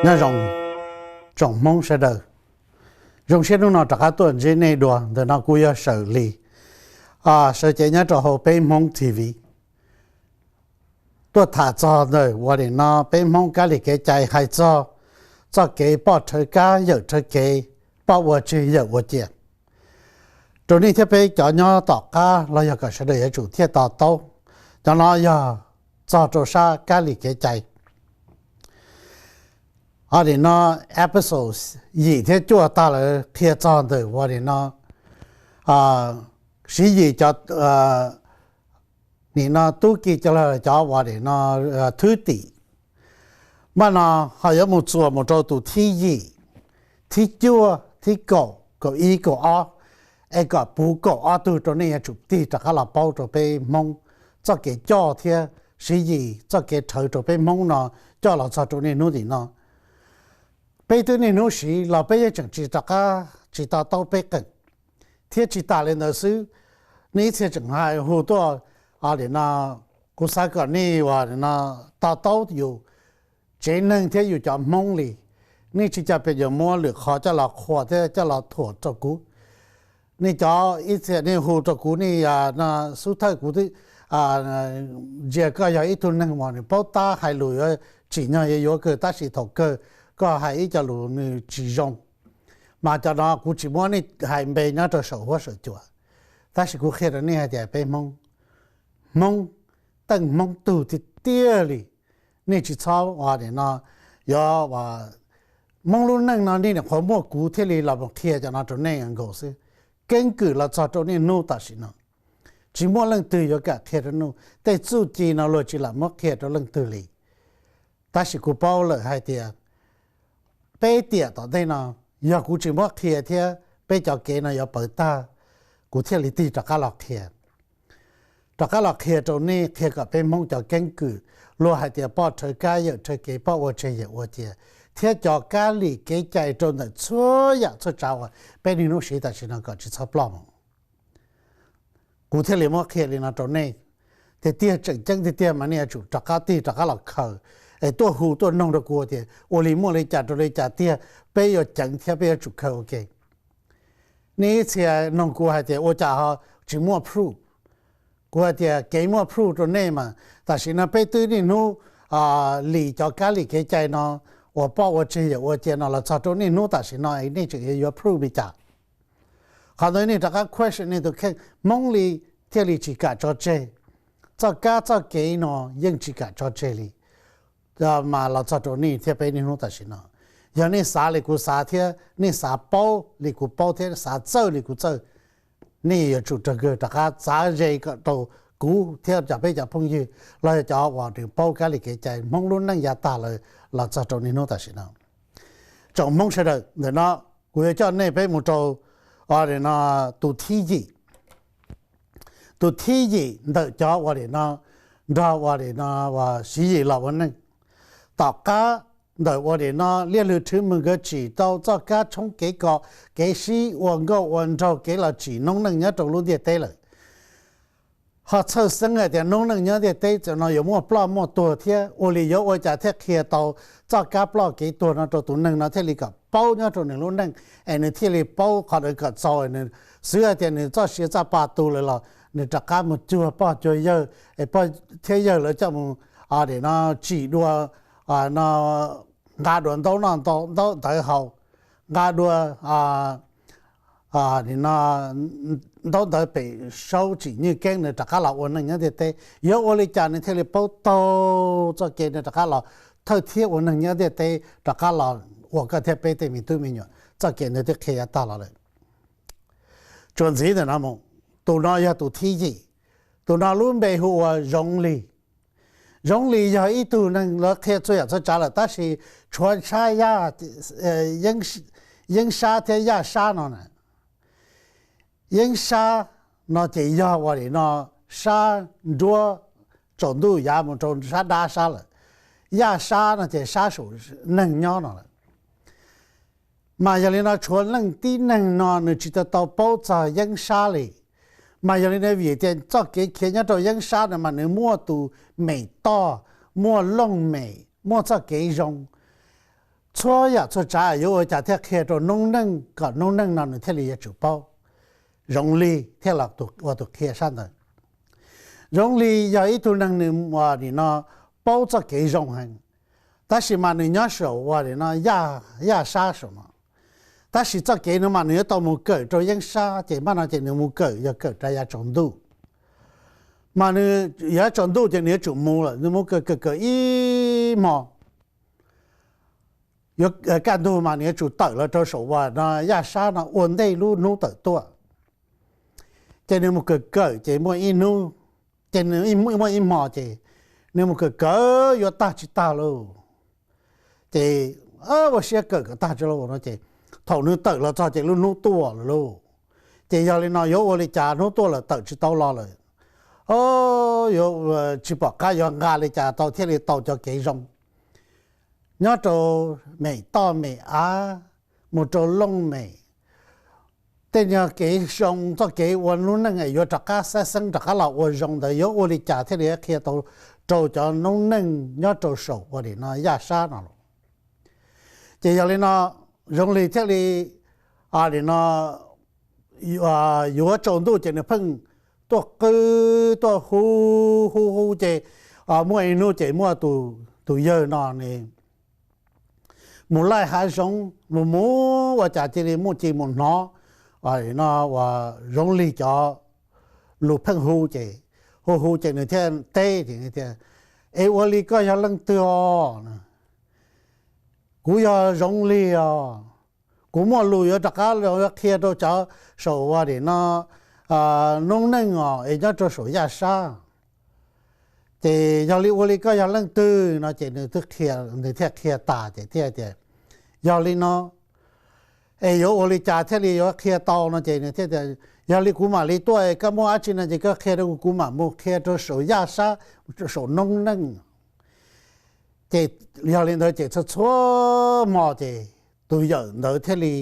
Nyob zoo tsoom Hmoob sawv daws, zoo siab hnub no rov qab tuaj ntsib nej dua. Ntawm no kuv yog Sawm Lis, sawv cev nyob rau hauv Peb Hmoob T V, tuaj tham txog ntawm ua nim no peb Hmoob kab lis kev cai hais txog txoj kev poj rhawv kab yawm rhawv kev, poj ua tseg yawm ua cia. Rau nej thiab peb cov nyob tom qab los yog kom sawv daws yuav tsum thiaj to taub, cov no yog txog rau sab kab lis kev cai. Ua nim no episode yim thiab cuaj tag lawm qhia txog ntawm ua nim no Siv Yis cov nim no tub ki cov, cov ua nim no thwb tim. Npaj no ho yuav mus txuas mus rau tus thib yim, thib cuaj, thib kaum, kaum ib, kaum ob, es kom puv kaum ob tug rau nej yuav tsum tig rov qab los paub rau peb Hmoob txoj kev coj thiab Siv Yis txoj kev rhawv rau peb Hmoob no coj los txog rau niaj hnub tim no. Peb twb niaj hnub siv los peb yeej tseem tsis rov qab tsis to taub peb qeem. Thiab tsis tas li ntawd xwb, nej ib txhia tseem hais hu tuaj, nim no kuv xav kom nej ua nim no to taub yus tsev neeg thiab yus cov Hmoob li. Nej tsis coj pes yuav muab lwm qhov coj los qhuas thiab coj los thuam rau kuv. Nej cov ib txhia nej hu rau kuv, nej xub thawj kuv twb ntsia koj yog ib tug neeg uas nws paub tab hais lus yuav tsim nyog yuav yuav kawg, tab sis thaum kawg koj hais ib co lus nws tsis zoo. Mas cov no kuv tsis muab nej hais npe nyob rau saum huab saum cua, tab sis kuv qhia rau nej hais tias peb Hmoob, Hmoob, teej Hmoob tug tiag tiag li. Nej tsis txhob ua nim no yuav, Hmoob lub neej no nej nyuam qhuav muaj kuv thiaj li los mus qhia cov no rau nej nkaus xwb. Keeb kwm los txog rau niaj hnub tam sim no tsis muaj leej twg yuav kam qhia rau nej. Tej txuj ci no luag tsis lam muab qhia rau leej twg li. Tab sis kuv paub lawm hais tias peb tiam tom ntej no, yog kuv tsis muab qhia thiab peb cov kev no yuav pawv tag, kuv thiaj li tig rov qab los qhia. Rov qab los qhia rau nej, qhia kom peb Hmoob cov keeb kwm, luag hais tias poj rhawv kab yawm rhawv kev, poj ua tseg yawm ua cia, thiab cov kab lis kev cai rau ntawm txhua yam txhua tsav uas peb niaj hnub siv tam sim no kom tsis txhob ploj mus. Kuv thiaj li muab qhia li no rau nej. Tiag tiag tseem ceeb tiag tiag mas nej yuav tsum rov qab tig rov qab los khaws, es tuaj hu tuaj noog rau kuv tias ua li muaj li cas rau li cas tiag, peb yuav ceev thiab peb yuav tsum khaws ua ke. Nej ib txhia noog kuv hais tias ua cas ho tsis muaj proof. Kuv hais tias kev muaj proof rau nej mas tam sim no peb twb niaj hnub lis cov kab lis kev cai no uas poj ua tseg yawm ua cia no los txog rau niaj hnub tam sim no es nej tseem yuav proof li cas? Qhov ntawd nej rov qab question nej tus kheej, Hmoob li thiaj li tsis kam tso tseg. Txoj kab txoj kev no yeej tsis kam tso tseg li, mas los txog rau nej thiab peb niaj hnub tam sim no. Yog nej xav li kuv xav thiab nej xav paub li kuv paub thiab xav txawj li kuv txawj, nej yuav tsum raws kawg rov qab txav ze kom rau kuv thiab cov peb cov phooj ywg los yog cov uas nws paub kab lis kev cai Hmoob lub neej yav tag lawm los txog rau niaj hnub tam sim no. Tsoom Hmoob sawv daws, ntawm no kuv yuav coj nej peb mus rau tus thib yim. Tus thib yim ntawm cov ua nim no nrog ua nim no Siv Yis los ua neej. Tom qab ntawm ua nim no Liaj Lwm Rhwv Mws nkawd tsim tau txoj kab tshoob kev kos kev sib ua nkauj ua nraug kev los tsim noob neej nyob rau lub ntiaj teb lawm. Ho txhawj xeeb hais tias noob neej nyob ntiaj teb no yuav muaj ploj muaj tuag thiab, ua li yuav ua cas thiaj qhia tau txoj kab ploj kev tuag no rau tus neeg no thiaj li kom paub nyob rau nws lub neej, es nws thiaj li paub qhov ntawd kom txaus, nws xwv hais tias nws txoj sia txoj pa tu lawm los nws rov qab mus cuag pog cuag yawg, es pog thiab yawg lawv coj mus nim no tsim dua, no nqa dua ntaub noj ntaub ntawv haus, nqa dua nim no ntaub ntawv pem saub tsim nyij keeb nws rov qab los ua neej nyob ntiaj teb. Yuav ua li cas nws thiaj li paub taug txoj kev nws rov qab los thawj thiab ua neeg nyob ntiaj teb, rov qab los ua koj thiab peb tej me tub me nyuam? Txoj kev ntawd twb qhia yav tag los lawm. Tsuas ntxiv ntawm no mus, tus no yog tus thib yim. Tus no lub npe hu ua Zoov Lis. Zoov Lis yog ib tug neeg lawv qhia txhua yam txhua tsav lawm tab sis tshuav sab Yeeb Sab thiab Yaj Sab no na. Yeeb Sab no ces yog ua li no, sab nruab tsaus ntuj yav mus rau sab dab sab lawm. Yaj Sab no ces sab saum neeg nyob no lawm. Mas yog li no tshuav leej tib neeg no nws tsis tau tau paub txog Yeeb Sab li. Mas yog li no vim tias txoj kev khiav nyob rau Yeeb Sab no mas nws muaj tus mem toj, muaj looj mem, muaj txoj kev zoo. txhua yam txhua tsav yuav ua cas thiaj qhia rau noob neej kom noob neej no nws thiaj li yuav tsum paub. Zoov Lig thiaj los ua tus qhia sab ntawd. Zoov Lig yog ib tug neeg nws ua nim no paub txoj kev zoo heev, tab sis mas nws nyob saum ua nim no yaj sab saum no. Tab sis txoj kev no mas nws yuav tau mus kawm rau yeeb sab, ces npaj no ces nws mus kawm yog kawm rau yav tsaus ntuj. Mas nws yav tsaus ntuj ces nws yuav tsum mus lawm, nws mus kawm kawm kawm ib hmo, yuav kaj ntug mas nws yuav tsum tawm los rau saum ua no yaj sab no ua ntej lub hnub tawm tuaj. Ces nws mus kawm kawm ces muaj ib hnub, ces nws muaj ib hmo ces nws mus kawm kawm yuav tag tsis tag lauj. Ces ua siab kawm kom tag tsis lauj no ces thaum nws tawm los txog ces lub hnub tuaj lawm lauj. Ces yog li no yuav ua li cas, hnub tuaj lawm tawm tsis tau los lawm, yuav tsis pom qab yuav nqa li cas tau thiaj li tau cov kev zoo nyob rau mem toj mem av, mus rau looj mem. Tej nyuag kev zoo, txoj kev ua lub neej es yuav rov qab xab xeeb rov qab los ua zoo ntawd yuav ua li cas thiaj li qhia tau rau cov noob neej nyob rau saum ua nim no yaj sab no los. Ces yog li no, Zoov Lig thiaj li, nim no, yuav tsaus ntuj ces nws pheej tuaj qw, tuaj hu, hu hu ces muaj ib hnub ces muaj tus yawg no nws mus laij hav zoov mus mus ua cas cia li muaj ci mus hnov no ua Zoov Lig cov lus pheej hu ces, hu hu ces nws thiaj teb tias, Es ua li koj yog leej twg os? Kuv yog Zoov Lig os. Kuv muaj lus yuav rov qab los qhia rau cov saum ua nim no noob neej os es nyob rau saum yaj sab. Ces yog li ua li koj yog leej twg no ces nws thiaj qhia tas ces thiaj tias, Yog li no es yuav ua li cas thiaj li yuav qhia tau no ces nws thiaj tias, Yog li kuv mam li tuaj, koj muaj dab tsi no ces koj qhia rau kuv, kuv mam mus qhia rau saum yaj sab, saum noob neej. Ces yog li ntawd ces txhua txhua hmo ces tus yawm ntawd thiaj li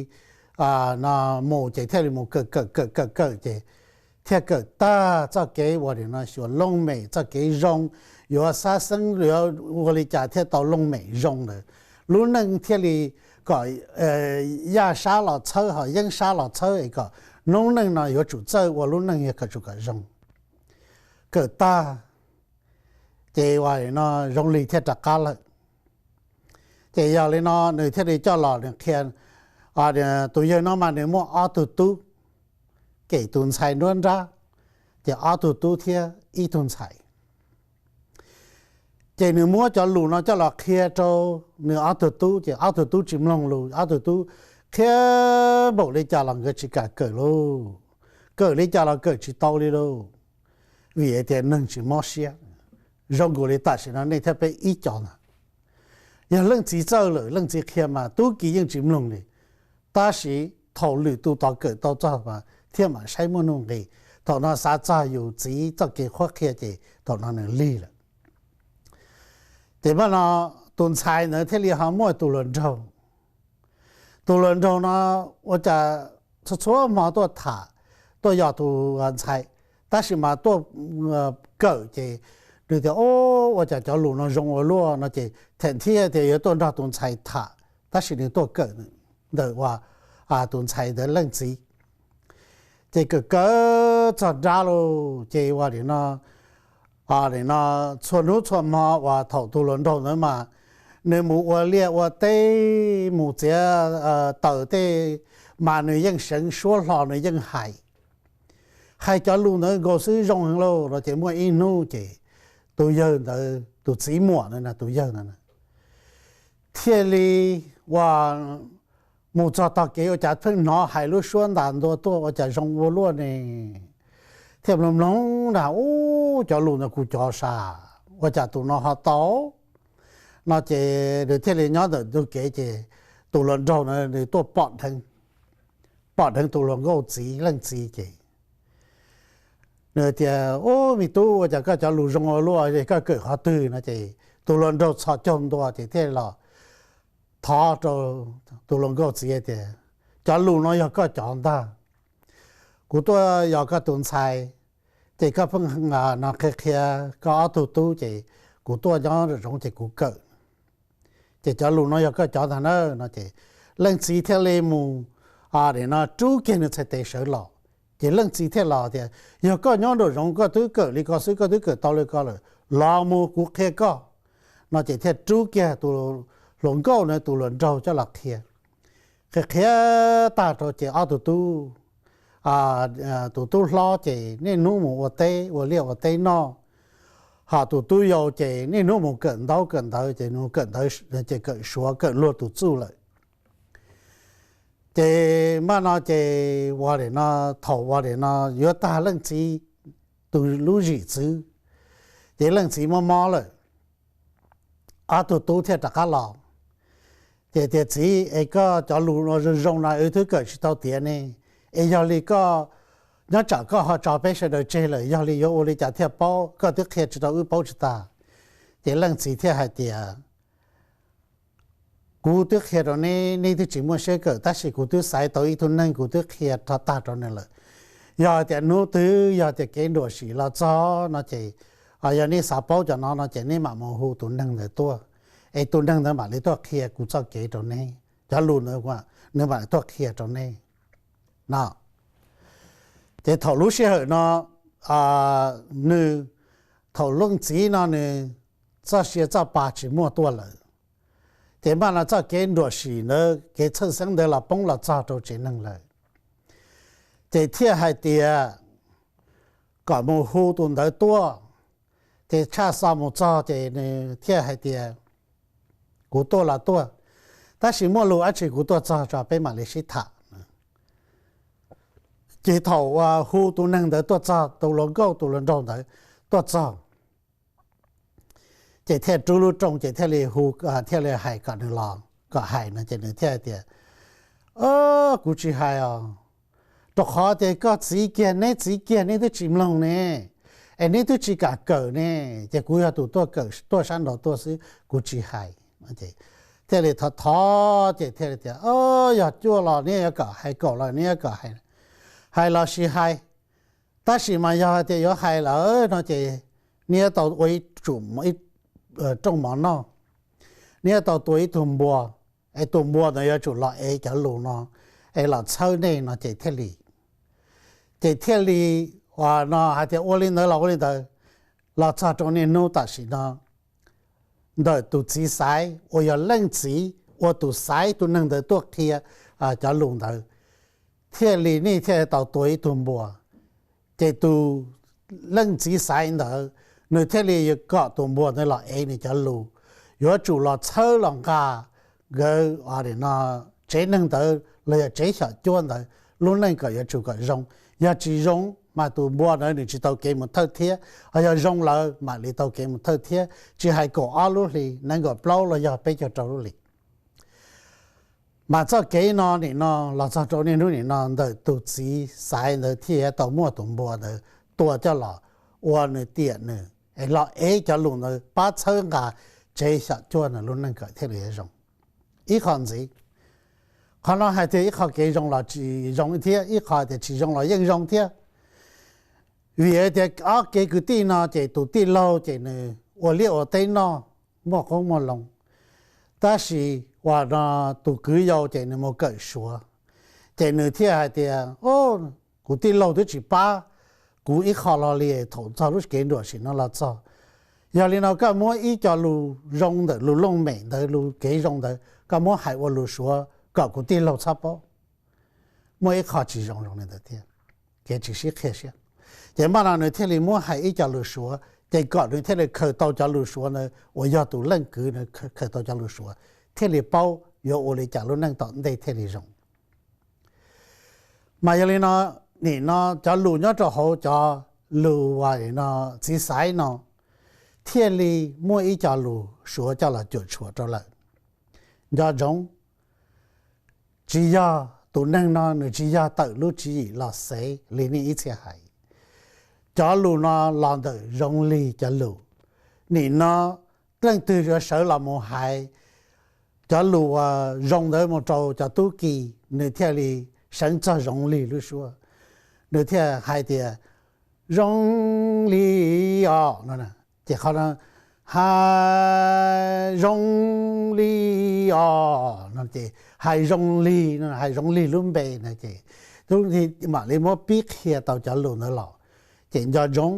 no mus ces thiaj li mus kawm kawm kawm kawm kawm ces thiaj kawm tag txoj kev ua nim no xyuas looj mem, txoj kev zoo, yuav xab xeeb yuav ua li cas thiaj tau looj mem zoo ntawd, lub neej thiaj li kom yaj sab los txhawb ho yeeb sab los txhawb es kom noob neej no yuav tsum txawj ua lub neej yog kom tsum kom zoo. Kawm tag ces ua no Zoov Lig thiaj rov qab lawm. Ces yog li no nws thiaj li coj los nws qhia, tus yawg no mas nws muaj ob tug tub, kem tus ntxhais nruab nrab, ces ob tug tub thiab ib tug ntxhais. Ces nws muab cov lus no coj los qhia rau nws ob tug tub ces ob tug tub tsis mloog lus, ob tug tub qhia npaum li cas los nkawd tsis kam kawm lauj, kawm li cas los kawm tsis tau li lauj, vim hais tias neeg tsis mob siab. Zoo nkaus li tam sim no nej thiab peb ib co ntag. Yog leej txiv txawj lawm, leej txiv qhia mas tub ki yeej tsis mloog li, tab sis thaum lwm tus tod kawm tau txog mas thiaj mam saib muaj nuj nqis. Thaum no xav txog yus txiv txoj kev qhuab qhia ces thaum no nws lig lawm. Ces npaj no tus ntxhais ntawd thiaj li ho muaj tus hluas nraug. Tus hluas nraug no ua cas txhua txhua hmo tuaj tham, tuaj yos tus ntxhais, tab sis mas tuaj kawm ces nws tias, Ua cas cov lus no zoo ua luaj no ces them thiaj tias yuav tuaj nrog tus ntxhais tham, tab sis nws tuaj kawm ntawm ua tus ntxhais ntawd leej txiv. Ces kawm kawm txog nrab lauj ces ua nim no, nim no txhua hnub txhua hmo uas thaum tus hluas nraug ntawd mas nws mus ua liaj ua teb mus txiav taws tej mas nws yeej seev suab hlo nws yeej hais, hais cov lus ntawd nkaus xwb zoo heev lauj no ces muaj ib hnub ces tus yawg ntawd tus txiv muam na, tus yawg ntawd thiaj li ua mus txog tog kev ua cas pheej hnov hais lub suab ntas ntua tuaj ua cas zoo ua luaj ne. Thiaj mloog mloog na, Ub, cov lus ntawd kuv cov sav, ua cas tus no ho tau no ces nws thiaj li nyob ntawm ntug kev ces tus hluas nraug na nws tuaj pom dheev, pom dheev tus hluas nkauj txiv leej txiv ces nws tias, Ub, me tub, ua cas koj cov lus zoo ua luaj, koj kawm qhov twg no ces tus hluas nraug txhos caug ntua ces thiaj los thov rau tus hluas nkauj txiv tias, Cov lus no yog koj cov ntag, kuv tuaj yos koj tus ntxhais, ces koj pheej no qhia qhia koj ob tug tub ces kuv tuaj nyob zoov ces kuv kawm. ces cov lus no yog koj cov ntag na no ces leej txiv thiaj li mus, nim no rub kiag nws txhais tes sawv los. Ces leej txiv thiaj los tias, yog koj nyob nraum zoov koj twb kawm li ko xwb, koj twb kawm tau li ko lawm, los mus kuv qhia koj no ces thiaj rub kiag tus hluas nkauj no tus hluas nraug coj los qhia. Qhia qhia tag rau ces ob tug tub, tus tub hlob ces niaj hnub mus ua teb ua liaj ua teb noj, ho tus tub yau ces niaj hnub mus kawm ntaub kawm ntawv ces mus kawm ntawv ces kawm suav kawm luag tus txuj lawm. Ces npaj no ces ua li no, thaum ua li no yuav tag leej txiv tus lub zim txwv, ces leej txiv mob mob lawm, ob tug tub thiaj rov qab los. Ces tias, txiv es, koj cov lus zoo zoo no wb twb kawm tsis tau tiav ne, es yog li koj nyob tsam koj ho tso peb sawv daws tseg lawm, yog li yuav ua li cas thiaj paub, koj twb qhia tsis tau wb paub tsis tag. Ces leej txiv thiaj hais tias, kuv twb qhia rau neb, neb twb tsis muaj siab kawm, tab sis kuv twb xaiv tau ib tug neeg kuv twb qhia rov tag rau nws lawm. Yog tias hnub twg yog tias kev nruam sim los txog no ces, yog neb xav paub cov no no ces neb mam mus hu tus neeg ntawd tuaj, es tus neeg ntawd mam li tuaj qhia kuv txoj kev rau neb, cov lus ntawd nws mam li tuaj qhia rau neb no. Ces thaum lub sij hawm no, nws, thaum leej txiv no nws txoj sia txoj pa tsis muaj tuaj lawm, ces npaj no txoj kev nruam sim ntawd kev txhawj xeeb ntawd los poob los txog rau tsev neeg lawm. Ces thiaj hais tias kom mus hu tus ntawd tuaj. Ces tshaj xo mus txog ces nws thiaj hais tias, kuv tuaj los tuaj, tab sis muaj lus dab tsi kuv tuaj txog tso peb mam li sib tham. Ces thaum hu tus neeg ntawd tuaj txog, tus hluas nkauj tus hluas nraug ntawd tuaj txog, ces thiaj rub lub rooj ces thiaj li hu, thiaj li hais kom nws los kom hais no ces nws thiaj hais tias, kuv tsis hais os, rau qhov tias koj txiv kiag neb txiv kiag neb twb tsis mloog ne, es neb twb tsis kam kawm ne, ces kuv yog tus tuaj kawm tuaj sab nraud tuaj xwb kuv tsis hais. Thiaj li thov thov ces thiaj li tias, yog cuaj los neb yuav kom hais, kaum los neb yuav kom hais, hais los sis hais, tab sis mas yog hais tias yuav hais lawm no ces neb yuav tau ua ib tsum rooj mov noj, neb yuav tau tua ib tug npua, es tus npua ntawd yuav tsum los ev cov lus no, es los txhawb nej no ces thiaj li, ces thiaj li, no hais tias ua li ntawd los ua li ntawd, los txog rau niaj hnub tam sim no ntawm tus txiv xaiv uas yog leej txiv ua tus xaiv tus neeg ntawd tuaj qhia cov lus ntawd, thiaj li nej thiaj tau tua ib tug npua. Ces tus leej txiv xaiv ntawd nws thiaj li yuav kom tus npua ntawd los ev nws cov lus, yuav tsum los txhawb los nqa nkawd, no, tsev neeg ntawd los yog tsev xyom cuab ntawd lub neej kom yuav tsum kom zoo. Yog tsis zoo mas tus npua ntawd nws tsis tau kev mus thawj thiab, ho yog zoo lawm mam li tau kev mus thawj thiab, tsis hais kaum ob lub hlis, nees nkaum plaub los yog peb caug rau lub hlis. Mas txoj kev no nim no los txog rau niaj hnub nim no ntawm tus txiv xaiv ntawd thiaj tau muaj tus npua ntawd tua coj los ua nws tiam nws es los ev cov lus ntawd pab txhawb nqa tsev xyom cuab ntawd lub neej kom thiaj li zoo. Ib qho ntxiv, qhov no hais tias ib qho kev zoo los tsis zoo thiab, ib qho tias tsis zoo los yeej zoo thiab. Vim tias ob kev kwv tij no ces tus tij laug ces nws ua liaj ua teb noj, muaj qoob muaj loo, tab sis uas no tus kwv yau ces nws mus kawm suav, ces nws thiaj hais tias, kuv tij laug twb tsis pab kuv ib qho los li thaum txog lub kev nruam sim no los txog. Yog li no koj muab ib co lus zoo ntawm lus looj mem ntawd, lus kev zoo ntawd koj muab hais ua lus suav kom kuv tij laug txhob paub. Muaj ib qho tsis zoo zoo li ntawd thiab, kev tsis sib qhia siab. Ces npaj no nws thiaj li muab hais ib co lus suav, ces kom nws thiaj li khaws tau cov lus suav ntawd uas yog tus leej kwv ntawd khaws tau cov lus suav, thiaj li paub yuav ua li cas lub neej tom ntej thiaj li zoo. Mas yog li no, nim no cov lus nyob rau hauv cov lus uas no txiv xaiv no thiaj li muaj ib co lus suav coj los cuam tshuam rau lawm. Nco ntsoov, tsis yog, tus neeg no nws tsis yog tawm lub tswv yim los xev li nej ib txhia hais. Cov lus no los ntawm Zoov Lig cov lus. Nim no leej twg yuav sawv los mus hais cov lus uas zoo ntawd mus rau cov tub ki, nws thiaj li seev txog Zoov Lig lub suab, nws thiaj hais tias, Zoov Lig os, no. Ces qhov no hais zoo li os no ces hais zoo li, hais zoo li lub npe no ces tub mam li muab pib qhia tau cov lus ntawd los. Ces nco ntsoov,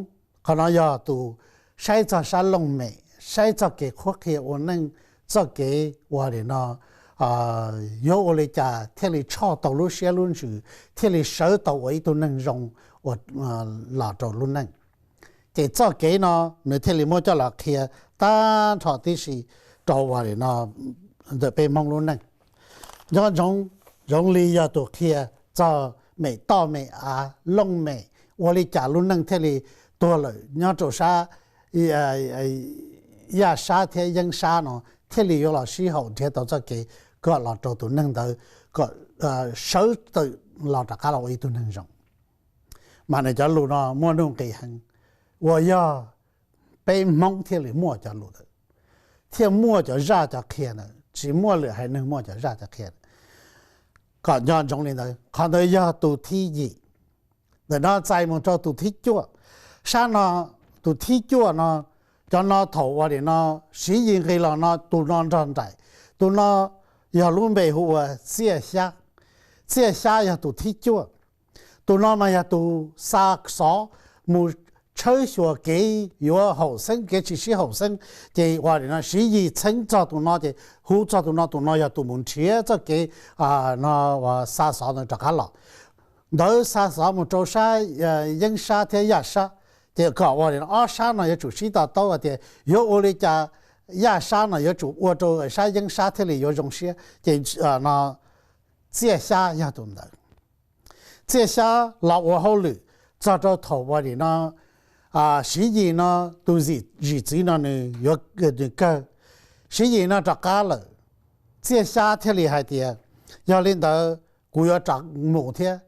qhov no yog tus saib txog sab looj mem, saib txoj kev qhuab qhia ua neej, txoj kev ua li no yuav ua li cas thiaj li tshoj tau lub siab lub ntsws, thiaj li sawv tau ua ib tug neeg zoo ua los rau lub neej. Ces txoj kev no nws thiaj li muab coj los qhia tag nrho tib si rau ua li no ntawm peb Hmoob lub neej. Nco ntsoov, zoo li yog tus qhia txog mem toj mem av looj mem ua li cas lub neej thiaj li tuag lawm nyob rau sab Yaj Sab thiab Yeeb Sab no thiaj li yuav los sib haum nrhiav tau txoj kev kom los rau tus neeg ntawd kom sawv tawm los rov qab los ua ib tug neeg zoo. Mas nws cov lus no muaj nuj nqis heev, uas yog peb Hmoob thiaj li muaj cov lus ntawd, thiaj muaj cov zaj cov qhia ntawd, tsis muaj lwm haiv neeg muaj cov zaj cov qhia. Kom nco ntsoov li ntawd, qhov ntawd yog tus thib yim. Ntawm no txais mus rau tus thib cuaj. Sab no, tus thib cuaj no, cov no thaum ua li no Siv Yis nqis los no tus no nrog nraim, tus no yog lub npe hu ua Txiaj Xyab. Txiaj Xyab yog tus thib cuaj. Tus no mas yog tus xa xov mus tshawb xyuas kev yuav haum xeeb kev tsis sib haum xeeb, ces ua li no Siv Yis txheeb txog tus no ces hu txog tus no, tus no yog tus mus nrhiav txoj kev no xa xov ntawd rov qab los. Ntawd xa xov mus rau sab Yeeb Sab thiab Yaj Sab, ces kom ua li no ob sab no yuav tsum sib to taub tias yuav ua li cas Yaj Sab no yuav tsum ua rau sab Yeeb Sab thiaj li yuav zoo siab, ces no Txiaj Xyab yog tus ntawd. Txiaj Xyab los ua hauj lwm txog rau thaum ua li no Siv Yis no tus zim txwv no nws yuav nws kawg, Siv Yis no rov qab lawm, Txiaj Xyab thiaj li hais tias yog li ntawd kuv yuav rov mus thiab.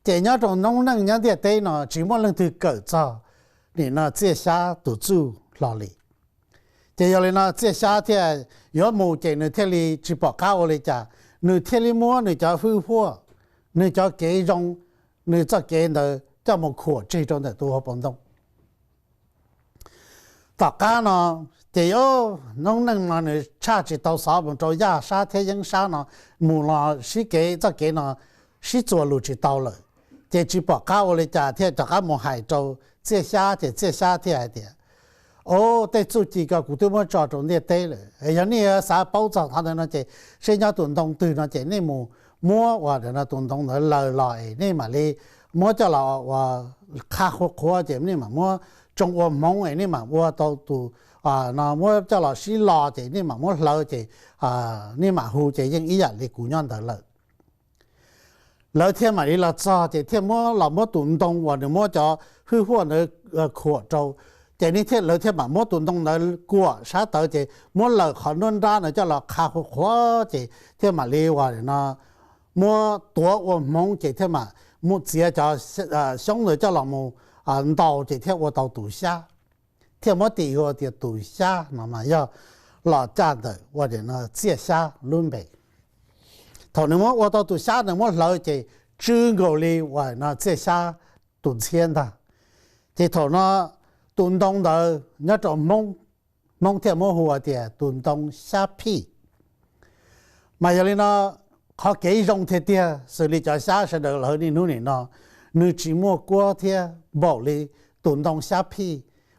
Ces nyob rau noob neej nyob ntiaj teb no tsis muaj leej twg kawm txog nim no Txiaj Xyab tus txuj hlo li. Ces yog li no Txiaj Xyab thiaj yuav mus ces nws thiaj li tsis pom qab ua li cas, nws thiaj li muab nws cov hwj huaj, nws cov kev zoo, nws txoj kev ntawd coj mus khuam tseg rau ntawm tus hauv paus ntoo. Tom qab no ces noob neej no nws tshaj tsis tau xov mus rau Yaj Sab thiab Yeeb Sab no, mus los sib kev txoj kev no sib txuas lus tsis tau lawm, ces tsis pom qab ua li cas thiaj rov qab mus hais rau Txiaj Xyab, ces Txiaj Xyab thiaj hais tias, o, tej txuj ci ko kuv twb muab tso rau ntiaj teb lawm, yog nej xav paub txog qhov ntawd no ces seb nyob tus ntoo twg no ces nej mus muab ua tus ntoo ntawd laws los es nej mam li muab coj los ua qha qhuav qhuav ces nej mam muab tsoo ua hmoov es nej mam ua tau tus no muab coj los sib los ces nej mam muab hlawv ces nej mam hu ces yeej ib yam li kuv nyob ntawd lawm. Lawv thiaj mam li los txog ces thiaj muab los muab tus ntoo uas nws muab cov hwj huaj ntawd khuam rau, ces nej thiaj, lawv thiaj mam muab tus ntoo ntawd kuam sab tawv ces muab laws qhov nruab nrab ntawd coj los qha qhuav qhuav ces thiaj mam li ua no muab tuav ua hmoov ces thiaj mam mus txiav cov xyoob ntawd coj los mus ntaus ces thiaj ua tau tus xyab. Thiaj muab tis hu tias tus xyab no mas yog los caj ntawm ua no Txiaj Xyab lub npe. Thaum nws muab ua tau tus xyab ntawd muab hlawv ces tsw nkaus li ua no Txiaj Xyab tus ntxhiab ntag. Ces thaum no tus ntoo ntawd nyob rau Hmoob, Hmoob thiaj muab hu tias tus ntoo xyab phij. Mas yog li no, qhov kev zoo tiag tiag xws li cov xyab sawv daws lawv niaj hnub nim no, nws tsis muaj kuab thiab npaum li tus ntoo xyab phij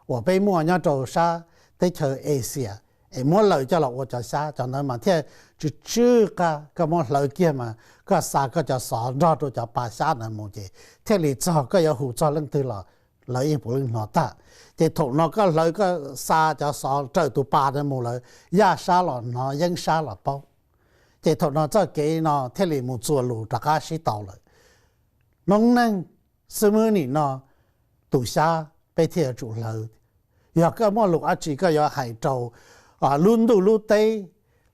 uas peb muaj nyob rau sab teb chaws Asia, es muab laws coj los ua cov xyab cov ntawd mas thiaj tsw tsw qab, koj muab hlawv kiag mas koj xa koj cov xov nrog rau cov pa xyab ntawd mus ces thiaj li txog koj yuav hu txog leej twg los lawv yeej puav leej hnov tag. Ces thaum no koj hlawv koj xa cov xov raws tus pa ntawd mus lawm, Yaj Sab los hnov, Yeeb Sab los paub. Ces thaum no txoj kev no thiaj li mus txuas lus rov qab sib tau lawm. Noob neej xwb, nim no tus xyab peb thiaj yuav tsum hlawv. Yog koj muaj lus dab tsi koj yuav hais rau lub ntuj lub teb,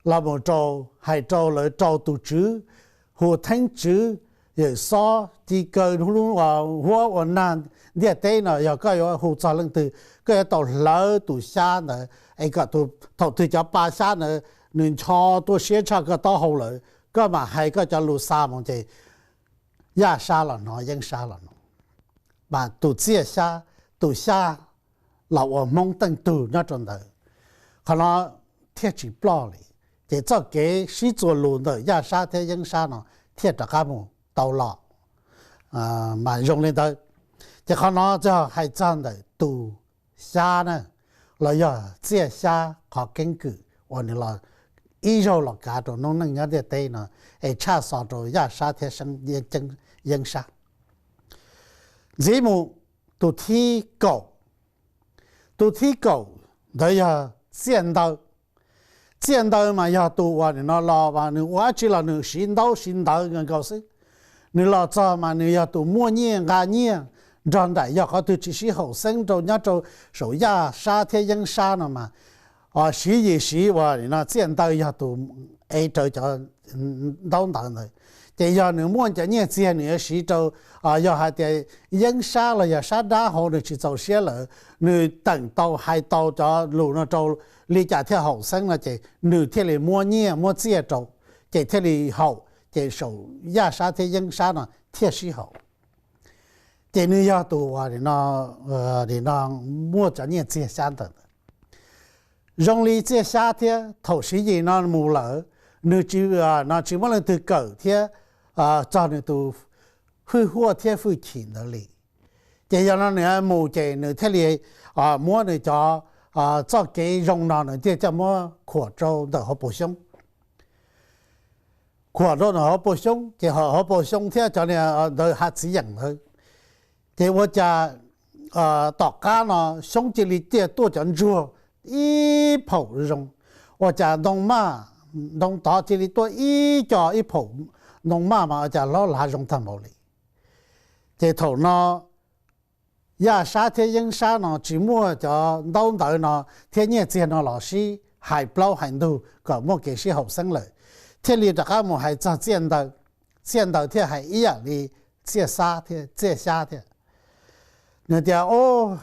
los mus rau, hais rau lawv rau tus tswv, hu theeb tswv, yawm xob ci kaw, huab ua nag ntiaj teb no, yog koj yuav hu txog leej twg koj yuav tau hlawv tus xyab ntawd es kom thaum twg cov pa xyab ntawd nws ncho tuaj siab tshaj koj taub hau lawm, koj mam hais koj cov lus xa mus ces Yaj Sab los hnov, Yeeb Sab los hnov. Mas tus Txiaj Xyab, tus xyab los ua Hmoob teej tug nyob rau ntawd. qhov no thiaj tsis ploj li. Ces txoj kev sib txuas lus ntawm yaj sab thiab yeeb sab no thiaj rov qab mus tau los, mas zoo li ntawd. Ces qhov no yog hais txog ntawm tus xyab na, los yog txiaj xyab qhov keeb kwm uas nws los ib zaug los kav rau noob neej nyob ntiaj teb no, es tshaj xov rau yaj sab thiab yeeb sab. Ntxiv mus, tus thib kaum, tus thib kaum ntawd yog txiaj ntawv. Txiaj ntawv mas yog tus uas nim no los mas nws ua dab tsi los nws siv ntaub siv ntawv nkaus xwb. Nws los txog mas nws yog tus muaj nyiaj nqa nyiaj nrog nraim, yog qhov twg tsis sib haum xeeb rau nyob rau saum yaj sab thiab yeeb sab no mas siv yim siv uas nim no txiaj ntawv yog tus ev rawv cov ntaub ntawv ntawd. Ces yog nws muaj cov nyiaj txiag nws yuav siv rau, yog hais tias yeeb sab los yog sab dab hauv nws tsis txaus siab lawm, nws teem tau hais tau cov lus no rau li cas thiaj haum xeeb no ces nws thiaj li muab nyiaj muab txiaj rau, ces thiaj li haum, ces saum yaj sab thiab yeeb sab no thiaj sib haum. Ces nws yog tus uas nim no muaj cov nyiaj txiag xyab ntawv. Zoo li txiaj xyab thiab, thaum siv yim no mus lawm, nws tsis, no tsis muaj leej twg kawm thiab txog nws tus hwj huaj thiab hwj chim ntawd li. Ces yog no nws mus ces nws thiaj li muab nws cov txoj kev zoo no nws thiaj coj muab khuam rau ntawm hauv paus xyoob. Khuam rau ntawm hauv paus xyoob ces hauv paus xyoob thiab cov niag ntawd hav txiv yeem ntawd, ces ua cas tom qab no xyoob cia li ciaj tuaj cov ntsuag ib phaum zoo, ua cas ntoo maj, ntoo tod cia li tuaj ib co ib phaum ntoo maj mas ua cas hlob lav zoo tag npaum li. Ces thaum no yaj sab thiab yeeb sab no tsis muaj cov ntaub ntawv no thiab nyiaj txiag no los sib hais plaub hais ntug kom muaj kev sib haum xeeb lawm, thiaj li rov qab mus hais txog txiaj ntawv. Txiaj ntawv thiaj hais ib yam li txiaj xab thiab, txiaj xyab thiab. Nws tias, Au,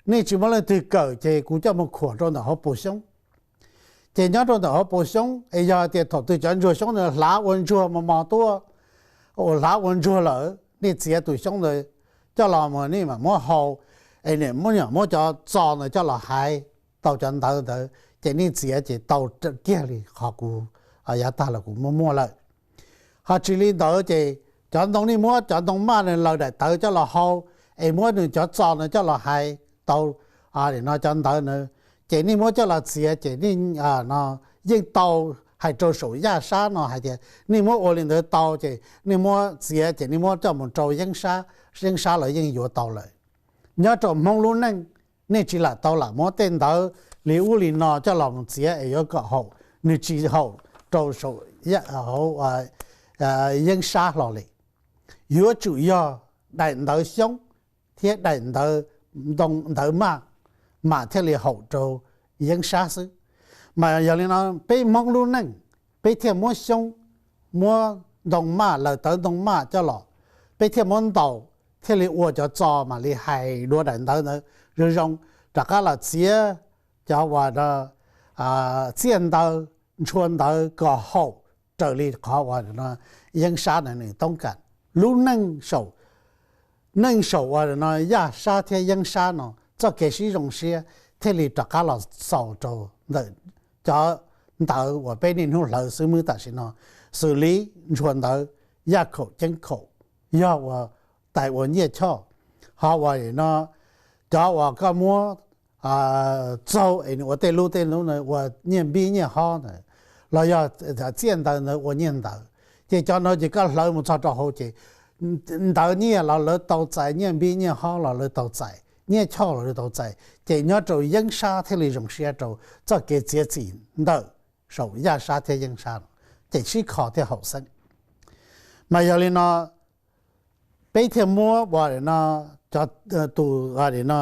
nej tsis muaj leej twg kawm ces kuv coj mus khuam rau ntawm hauv paus xyoob. Ces nyob rau ntawm hauv paus xyoob es yog tias thaum twg cov ntsuag xyoob ntawd hlav ua ntsuag mos mos tuaj, ua hlav ua ntsuag lawm, nej txiav tus xyoob ntawd coj los mus nej mam muab hau, es nej muab cov txo ntawd coj los hais tau cov ntawv ntawd ces nej txiav ces tau kiag li qhov kuv yav tag los kuv muaj muaj lawm. Ho tsis li ntawd ces cov ntoo nej muab cov ntoo maj lawv daim tawv coj los hau, es muab nws cov txo ntawd coj los hais tau no cov ntawv ntawd, ces nej muab coj los txiav ces nej yeej tau hais rau saum yaj sab no hais tias nej muab ua li ntawd tau ces nej muab txiav ces nej muab coj mus rau yeeb sab, yeeb sab los yeej yuav tau lawm. Nyob rau Hmoob lub neej, nej tsis lam tau lam muab tej ntawv li ub li no coj los mus txiav es yuav kom haum, nws tsis haum rau saum hauv yeeb sab hlo li. Yuav tsum yog daim ntawv xyoob thiab daim ntawv, ntawv maj mas thiaj li haum rau yeeb sab xwb. Mas yog li no peb Hmoob lub neej, peb thiaj muab xyoob, muab ntoo maj, lawv tawv ntoo maj coj los, peb thiaj muab ntaus, thiaj li ua cov txo mam li hais dua daim ntawv ntawd zoo zoo, rov qab los txiav cov uas txiaj ntawv, ntshua ntawv kom haum raws li qhov uas yeeb sab ntawd nws toob kas. Lub neej, neej saum uas no yaj sab thiab yeeb sab no txoj kev sib zoo siab thiaj li rov qab los xaus rau ntawm cov ntawv uas peb niaj hnub hlawv xwb. Muaj tam sim no xws li ntshua ntawv, yaj khaum ceeb khaum, yog uas tais ua nyiaj choj, ho uas no cov uas koj muab txaug es nws ua tej lub tej lub ua nyiaj npib nyiaj hob ntawd, los yog txiaj ntawv ntawd ua nyiaj ntawv, ces cov ntawd ces koj hlawv mus txog rau hauv ces ntawv nyiaj los lawv tau txais, nyiaj npib nyiaj hob los lawv tau txais, nyiaj choj los lawv tau txais, ces nyob rau yeeb sab thiaj li zoo siab rau txoj kev txiav txim ntawm saum yaj sab thiab yeeb sab no, ces sib kho thiaj haum xeeb. Mas yog li no peb thiaj muab ua no, cov, tus no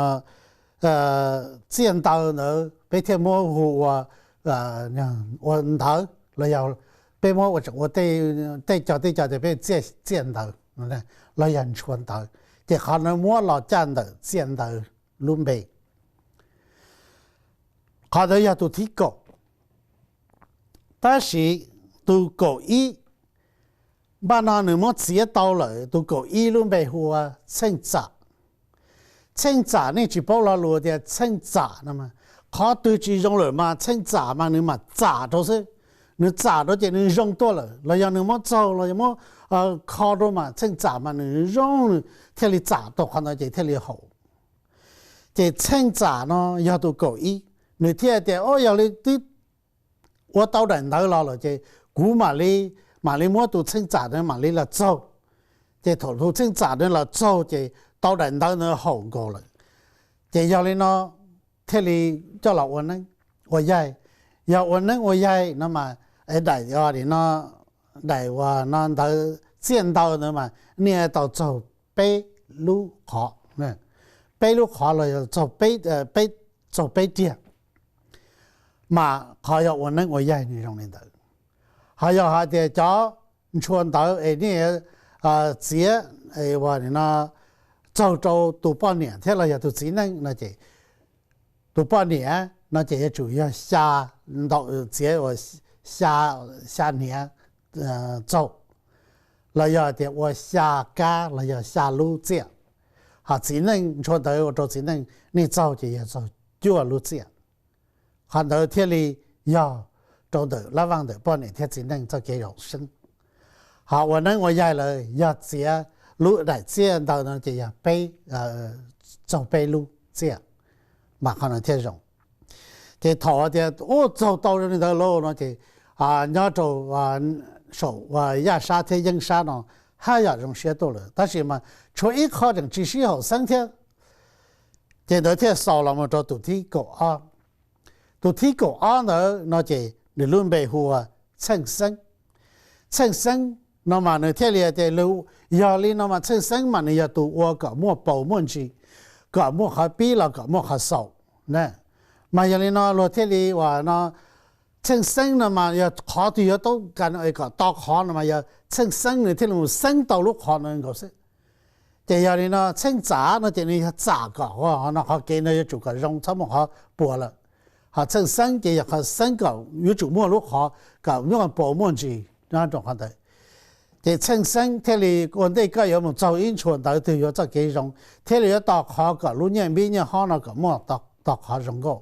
txiaj ntawv ntawd peb thiaj muab hu ua, ua ntawv los yog peb muab ua tej co tej co tias peb txiaj ntawv los yog ntshua ntawv, ces qhov ntawd muab los caj ntawm txiaj ntawv lub npe. Qhov ntawd yog tus thib kaum. Tab sis tus kaum ib, npaj no nws muab txiav tau lawm, tus kaum ib lub npe hu ua txheej txam. Txheej txam nej tsis paub lo lus tias txheej txam no, qhov twg tsis zoo lawm mas txheej txam mas nws mam txam rau xwb. Nws txam rau ces nws zoo tuaj lawm, los yog nws muab txaug los yog muab kho rau mas txheej txam mas nws zoo, nws thiaj li txam tau qhov ntawd ces thiaj li haum. Ces txheej txam no yog tus kaum ib, nws thiaj tias, o, yog li twb ua tau daim ntawv los lawm ces kuv mam li, mam li muab tus txheej txam ntawd mam li los txaug. Ces thaum tus txheej txam ntawd los txaug ces tau daim ntawv ntawd haum nkaus lawm. Ces yog li no thiaj li coj los ua neeb ua yaig. Yog ua neeb ua yaig no mas, daim, no, daim uas no ntawv txiaj ntawv ntawd mas nej tau txaug peb lub qhov, peb lub qhov los yog txaug peb riag. Mas qhov yog ua neeb ua yaig nws zoo li ntawd. Ho yog hais tias cov ntshua ntawv es nej txiav, txaug rau tus poj niam thiab los yog tus txiv neej no ces tus poj niam no ces yuav tsum yog xya, txiav uas xya hniav txaug, los yog tias ua xya kab los yog xya lub txiaj. Ho txiv neej ntshua ntawv ua rau txiv neej nej txaug ces yog txaug cuaj lub txiaj. Qhov ntawd thiaj li yog rau ntawm lab vaj ntawm poj niam thiab txiv neej txoj kev zoo seeb. Ho ua neeb ua yaig lawm yog txiav lub daim txiaj ntawv no ces yog peb, txaug peb lub txiaj, mas qhov no thiaj zoo. Ces thaum tias ua txaug tau zoo li ntawd lawm no ces nyob rau saum yaj sab thiab yeeb sab no haj yam zoo siab tuaj lawm, tab sis mas tshuav ib qho tseem tsis sib haum xeeb thiab. Ces ntawd thiaj xaus los mus rau tus thib kaum ob. Tus thib kaum ob ntawd no ces nws lub npe hu ua Txheej Xeeb. Txheej Xeeb no mas nws thiaj li tias, yog li no mas Txheej Xeeb mas nws yog tus ua kom muaj paus muaj ntsis, kom muaj qhov pib los kom muaj qhov xaus. Mas yog li no luag thiaj li uas no, Txheej Xeeb no mas yog qhov twg yuav tau ka kom to qhov no mas yog Txheej Xeeb nws thiaj li mus xeeb tau lub qhov no nkaus xwb. Ces yog li no Txheej Txam no ces nws yog txam kom no qhov kev no yuav tsum kom zoo txhob muaj qhov puas lawm. Ho Txheej Xeeb ces yog qhov xeeb kom yuav tsum muaj lub qhov kom muaj paus muaj ntsis nyob rau qhov ntawd. Ces Txheej Xeeb thiaj li ua ntej koj yuav mus txaug ib ntshua ntawv twg yuav txoj kev zoo, thiaj li yuav to qhov kom lub nyiaj npib nyiaj hob no kom muaj to qhov zoo nkauj,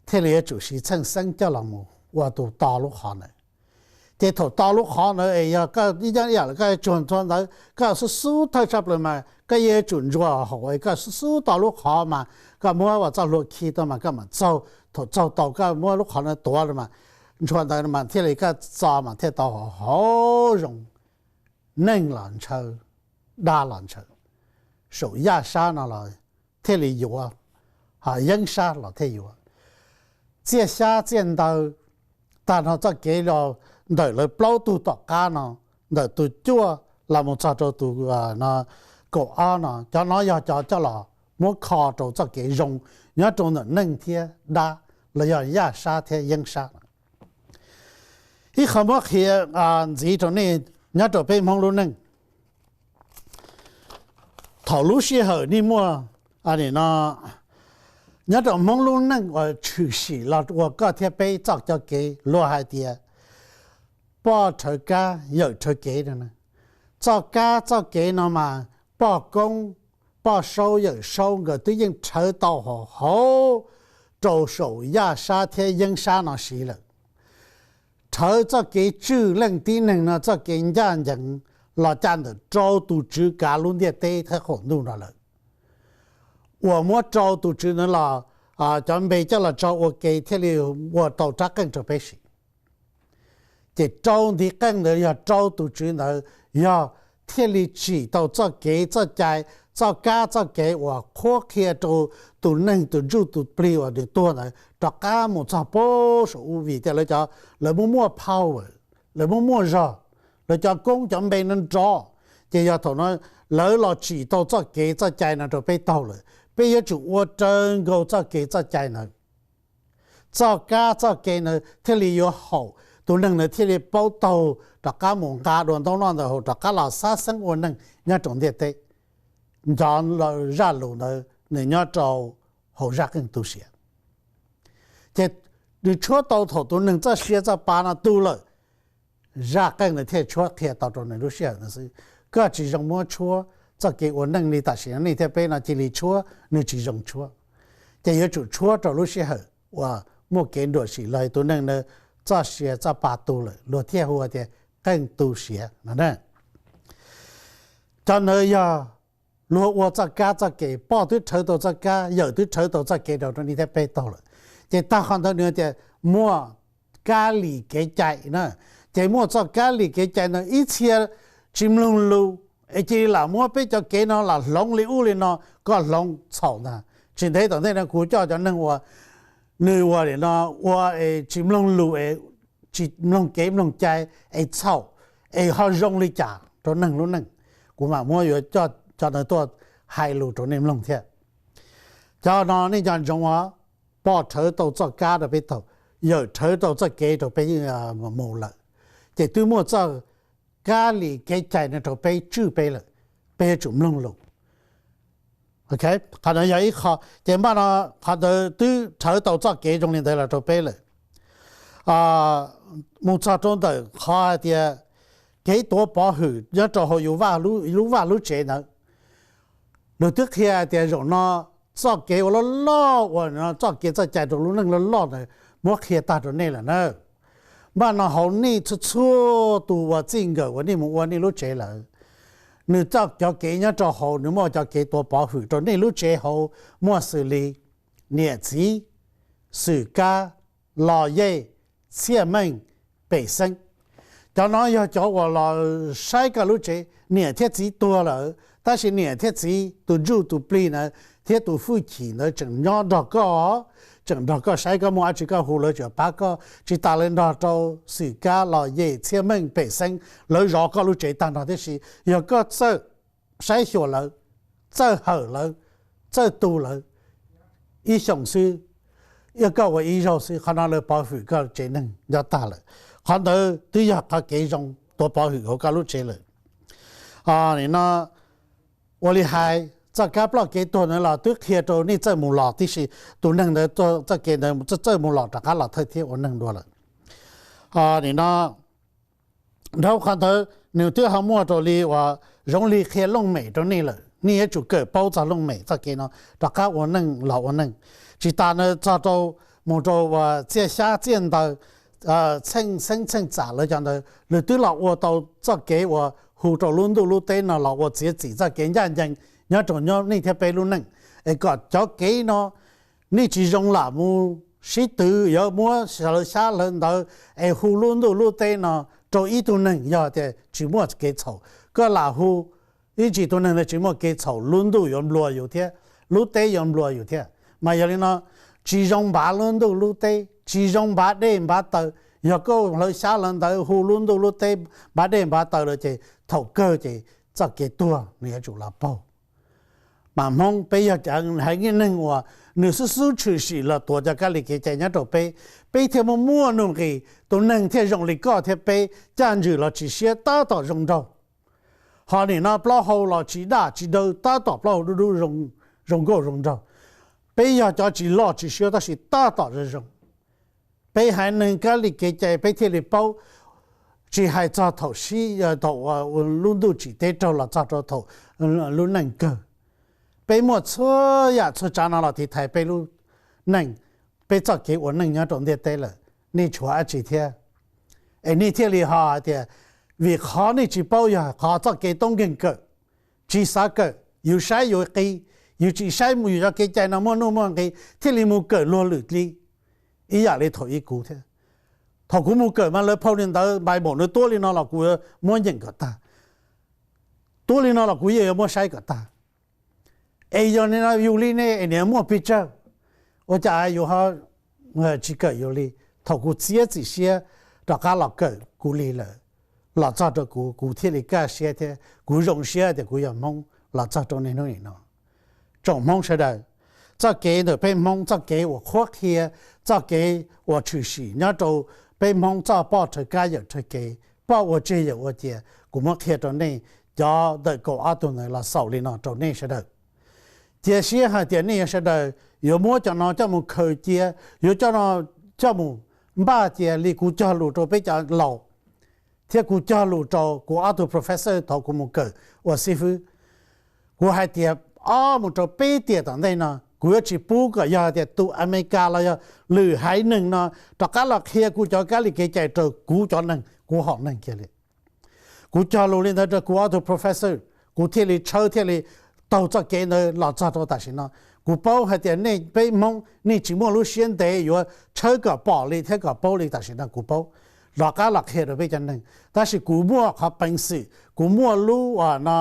thiaj li yuav tsum siv Txheej Xeeb coj los mus ua tus to lub qhov ntawd. Ces thaum to lub qhov ntawd es yog koj ib yam li koj tsuag ntshua ntawv koj xub xub thawj tshaj plaws mas koj yeej yuav tsum ntsuas haum es koj xub xub to lub qhov mas koj muab ua txoj hlua khi tau mas koj mam txaug. Thaum txaug tau koj muab lub qhov no tuav mas ntshua ntawv mas thiaj li koj txo mas thiaj tau hauv hauv zoo, neeg los ntshaw, dab los ntshaw, saum yaj sab no los thiaj li yuav, ho yeeb sab los thiaj yuav. Txiaj xyab txiaj ntawv, tag nrho txoj kev los ntawm lawv plaub tug tom qab no, ntawm tus cuaj los mus txog rau tus no kaum ob no, cov no yog cov coj los muab kho rau txoj kev zoo nyob rau ntawm neeg thiab dab los yog yaj sab thiab yeeb sab. Ib qho muab qhia ntxiv rau nej nyob rau peb Hmoob lub neej. Thaum lub sij hawm nej muaj, no, nyob rau Hmoob lub neej uas tshwm sim los ua koj thiab peb txoj cov kev luag hais tias poj rhawv kab yawm rhawv kev no. Txoj kab txoj kev no mas poj koob, poj saub yawm saub nkawd twb yeej rhawv tau hauv hauv rau saum yaj sab thiab yeeb sab no siv lawm. Rhawv txoj kev tswj leej tib neeg no txoj kev ncaj ncees los caj ntawm rau tus Tswv kav lub ntiaj teb thiab qaum ntuj no lawm. Uas muab rau tus Tswv ntawd los cov npe coj los tso ua ke thiaj li ua tau rab qeej rau peb siv. Ces rau ntiv qeej ntawd yog rau tus Tswv ntawd, yog thiaj li tsim tau txoj kev txoj cai, txoj kab txoj kev uas qhuab qhia rau tus neeg tus ntsuj tus plig uas nws tuag ntawd rov qab mus txog pem saum ub vim tias lawv cov, lawv muaj muaj power, lawv muaj muaj zog, lawv cov koob cov npe no nrov. Ces yog thaum no lawv los tsim tau txoj kev txoj cai no rau peb taug lawm, peb yuav tsum ua raws nkaus txoj kev txoj cai ntawd. Txoj kab txoj kev ntawd thiaj li yuav haum, tus neeg ntawd thiaj li paub taug rov qab mus nqa dua ntaub noj ntawm hauv rov qab los xab xeeb ua neej nyob rau ntiaj teb. Cov zaj lus ntawd nws nyob rau hauv zaj qeej tu siav. Ces nws tshuab tau thaum tus neeg txoj sia txoj pa no tu lawm, zaj qeej ntawd thiaj tshuab qhia tau rau nws lub sij hawm ntawd xwb. Koj tsis zoo muab tshuab, txoj kev ua neej li tam sim no nej thiab peb no cia li tshuab nws tsis zoo tshuab. ces yuav tsum tshuab rau lub sij hawm uas muaj kev nruam sim los tus neeg na txoj sia txoj pa tu lawm, luag thiaj hu tias qeej tu siav no na. Cov ntawd yog luag ua txoj kab txoj kev, poj twb rhawv tau txoj kab, yawm twb rhawv tau txoj kev rau rau nej thiab peb taug lawm. Ces tag qhov ntawd nws tias muaj kab lis kev cai na. Ces muaj txoj kab lis kev cai ntawd ib txhia tsis mloog lus, es cia li lam muab peb cov kev no lam hloov li ub li no, koj hloov txhaum ntag. Tsis ntev tom ntej no kuv coj cov neeg uas nws ua li no, ua es tsis mloog lus es tsis mloog kev mloog cai es txhaum, es ho zoo li cas rau neeg lub neej, kuv mam muab yuav coj cov ntawd tuaj hais lus rau nej mloog thiab. Cov no nej nco ntsoov os, poj rhawv tau txoj kab rau peb taug, yawm rhawv tau txoj kev rau peb mus lawm, ces twb muaj txoj kab lis kev cai no rau peb tswj peb lawm, peb yuav tsum mloog lus. Qhov no yog ib qho, ces npaj no qhov ntawd twb rhawv tau txoj kev zoo li ntawd los rau peb lawm. Mus txog rau ntawm qhov hais tias kev tuav pov hwm nyob rau hauv yus lub vaj lub tsev ntawd, nws twb qhia hais tias zaum no txoj kev ua loj loj uas txoj kev txoj cai rau lub neej loj loj ntawd muab qhia tag rau nej lawm na. Npaj no hauv nej txhua txhua tus uas txij nkawm uas nej mus ua nej lub tsev lawm, nws txoj cov kev nyob rau hauv nws muaj cov kev tuav pov hwm rau nej lub tsev hauv muaj xws li niam txiv, xwm kab, los yej, txhiaj meej, pem xeeb. Cov no yog cov uas los saib koj lub tsev. Niam thiab txiv tuag lawm tab sis niam thiab txiv tus ntsuj tus plig ntawd thiab tus hwj chim ntawd tseem nyob nrog koj, tseem nrog koj saib koj muaj dab tsi koj hu lawv tseem pab koj. Tsis tas lawv nrog rau xwm kab, los yej, txhiaj meej, pem xeeb, lawv zov koj lub tsev tag nrho tib si. Yog koj txawj saib xyuas lawv, txawj hawm lawv, txawj tu lawv ib xyoos xwb, yog koj ua ib zaug xwb, qhov no lawv pov hwm koj tsev neeg nyob tag lawm. Qhov ntawd twb yog qhov kev zoo tuav pov hwm hauv koj lub tsev lawm. Nim no ua li hais txoj kab ploj kev tuag ntawd los twb qhia rau nej txawj mus los tib si, tus neeg ntawd txoj kev ntawd txawj mus los rov qab los thawj thiab ua neeg dua lawm. Nim no dhau qhov ntawd nws twb ho muaj rau li uas zoo li qhia looj mem rau nej lawm, nej yuav tsum kawm paub txog looj mem txoj kev no rov qab ua neej los ua neej. Tsis tas na txog rau mus rau uas txiaj xyab txiaj ntawv, txheej xeeb txheej txam lawv cov ntawd, lawv twb los ua tau txoj kev uas hu rau lub ntuj lub teb no los ua txiav txim txoj kev ncaj ncees nyob rau nyob nej thiab peb lub neej, es kom cov kev no nej tsis zoo lam mus sib twv yuav muab lawv xyab lawv ntawv es hu lub ntuj lub teb no rau ib tug neeg yog tias tsis muaj kev txhaum. Koj lam hu ib ntsis tus neeg ntawd tsis muaj kev txhaum, lub ntuj yuav nplua yus thiab, lub teb yuav nplua yus thiab. Mas yog li no, tsis zoo npav lub ntuj lub teb, tsis zoo npav dej npav taw. Yog koj lawv xyab lawv ntawv hu lub ntuj lub teb npav dej npav taw lawm ces thaum kawg ces txoj kev tuag nws yuav tsum los paug. Mas Hmoob peb yog cov haiv neeg uas nws xub xub tshwm sim los tuav cov kab li kev cai nyob rau peb, peb thiaj muaj muaj nuj nqis, tus neeg thiaj zoo li koj thiab peb, caj ntswg los tsis siab tab tom zoo nraug. Ho nim no plaub hau los tsis daj tsis dawb tab tom plaub hau dub dub zoo nkauj zoo nraug. Peb yog cov tsis loj tsis siab tab sis tab tom zoo zoo. Peb haiv neeg kab li kev cai peb thiaj li paub, tsis hais txog thaum sib, thaum lub ntuj tsim teb raug los txog rau thaum lub neej kawg. Peb muaj txhua yam txhua tsav no los tiv thaiv peb lub neej, peb txoj kev ua neej nyob rau ntiaj teb lawm, nej tshuav dab tsi thiab? Es nej thiaj li ho hais tias, vim qhov nej tsis paub yog qhov txoj kev toob nkeeg kawm, tsis xav kawm, yus saib yus qi, yus tsis saib mus yus cov kev cai no muaj nuj muaj nqis thiaj li mus kawm luag lwm li. Ib yam li thaum ub kuv thiab, thaum kuv mus kawm mas lawv phau li ntawd npai npaum nws tuab li no los kuv muab nyeem kom tag, tuab li no los kuv yeej yuav muab saib kom tag. Es yog li no yus li ne es niam muaj pes tsawg, ua cas yus ho tsis kawm yus li? Thaum kuv txiav txim siab rov qab los kawm kuv li lawm, los txog rau kuv, kuv thiaj li kaj siab thiab kuv zoo siab tias kuv yog Hmoob los txog rau niaj hnub nim no. Tsoom Hmoob sawv daws, txoj kev ntawm peb Hmoob, txoj kev uas qhuab qhia, txoj kev uas tshwm sim nyob rau peb Hmoob txoj poj rhawv kab yawm rhawv kev, poj ua tseg yawm ua cia, kuv muab qhia rau nej cov ntawm kaum ob tug ntawd los xaus li no rau nej sawv daws. Cia siab hais tias nej sawv daws yuav muab cov no coj mus khaws cia, yuav coj no coj mus npaj cia li kuv cog lus rau peb cov laus, thiab kuv cog lus rau kuv ob tug professor thaum kuv mus kawm ua xib fwb. Kuv hais tias ob mus rau peb tiam tom ntej no Kuv yuav tsis pub kom yog tias tus Amelikas los yog lwm haiv neeg no rov qab los qhia kuv cov kab li kev cai rau kuv cov neeg, kuv hom neeg kiag li. Kuv cog lus li ntawd rau kuv ob tug professor, kuv thiaj li tshawb thiaj li taug txoj kev ntawd los txog rau tam sim no. Kuv paub hais tias nej peb Hmoob nej tsis muaj lub siab ntev yuav tshawb kom pom li thiab kom paub li tam sim no kuv paub, rov qab los qhia rau peb cov neeg. Tab sis kuv muaj qhov peev xwm, kuv muaj lub no,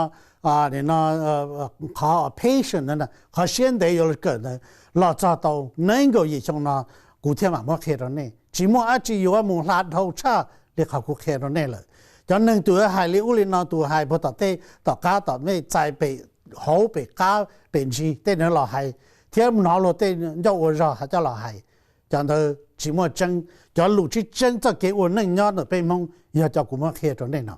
qhov patience, qhov siab ntev yuav kawm ntawd los txog tau nees nkaum yim xyoo no kuv thiaj mam muab qhia rau nej. Tsis muaj dab tsi yuav mus hla dhau tshaj li qhov kuv qhia rau nej lawm. Cov neeg tus hais li ub li no, tus hais puag tom tej tom qab tom mej txais pem hauv pem qab pem ntsis tej no los hais, thiab hnov luag tej ncauj ua zog coj los hais, cov ntawd tsis muaj tseeb. Cov lus tseeb tseeb txoj kev ua neej nyob ntawm peb Hmoob yog cov kuv muab qhia rau nej no.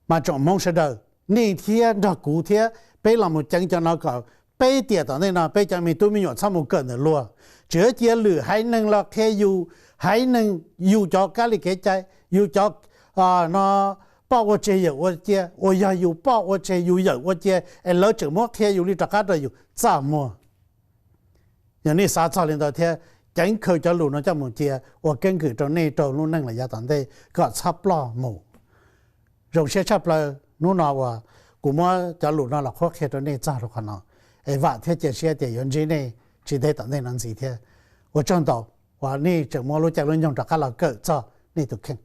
Mas tsoom Hmoob sawv daws, nej thiab nrog kuv thiab peb los mus ceev cov no kom peb tiam tom ntej no peb cov me tub me nyuam txhob mus kawm ntawm luag. Tsis cia lwm haiv neeg los qhia yus, haiv neeg yus cov kab li kev cai, yus cov no poj ua tseg yawm ua cia, uas yog yus poj ua tseg yus yawm ua cia es lawv tseem muab qhia yus li rov qab rau yus txaj muag. Yog nej xav txog li ntawd thiab ceev khaws cov lus no coj mus cia ua keeb kwm rau nej rau lub neej los yav tom ntej kom txhob ploj mus. Zoo siab tshaj plaws hnub no uas kuv muab cov lus no los qhuab qhia rau nej txog rau qhov no, es vam thiab cia siab tias yuav ntsib nej tsis ntev tom ntej no ntxiv thiab. Ua tsaug ntau uas nej tseem muab lub caij lub nyoog rov qab los kawm txog nej tus kheej.